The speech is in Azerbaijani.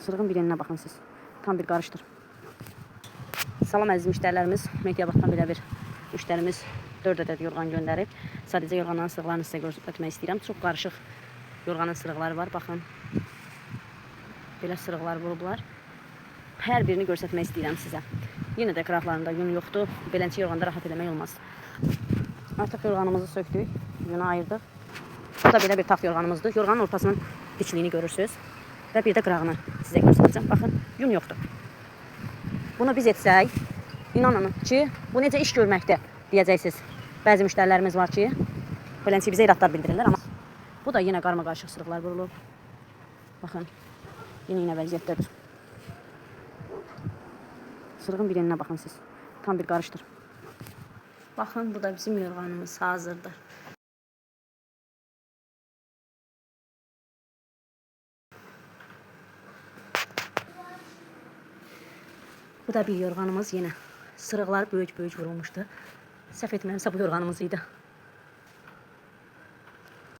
Sırığın bir eninə baxın siz. Tam bir qarışdır. Salam əziz müştərilərimiz. Mehdiyabaddan belə bir müştərimiz 4 ədəd yorğan göndərib. Sadəcə yorğanların sırıqlarını sizə göstərmək istəyirəm. Çox qarışıq yorğanın sırıqları var. Baxın. Belə sırıqlar vurublar. Hər birini göstərmək istəyirəm sizə. Yenə də qıraqlarında yun yoxdur. Beləncə yorğanda rahat eləmək olmaz. Artıq yorğanımızı söktük, yunu ayırdıq. Bu da belə bir taxt yorğanımızdır. Yorğanın ortasının dikliyini görürsünüz. Və bir də qırağını sizə göstərəcəm. Baxın, yun yoxdur. Bunu biz etsək, inanın ki, bu necə iş görməkdir deyəcəksiniz. Bəzi müştərilərimiz var ki, beləncə bizə iradlar bildirirlər, amma bu da yenə qarma-qarışıq sırıqlar vurulub. Baxın, yenə vəziyyətdədir. Sırığın bir eninə baxın siz. Tam bir qarışdır. Baxın, bu da bizim yorğanımız hazırdır. Bu da bir yorğanımız yenə. Sırıqlar böyük-böyük vurulmuşdu. Səhv etmirəmsə bu yorğanımız idi.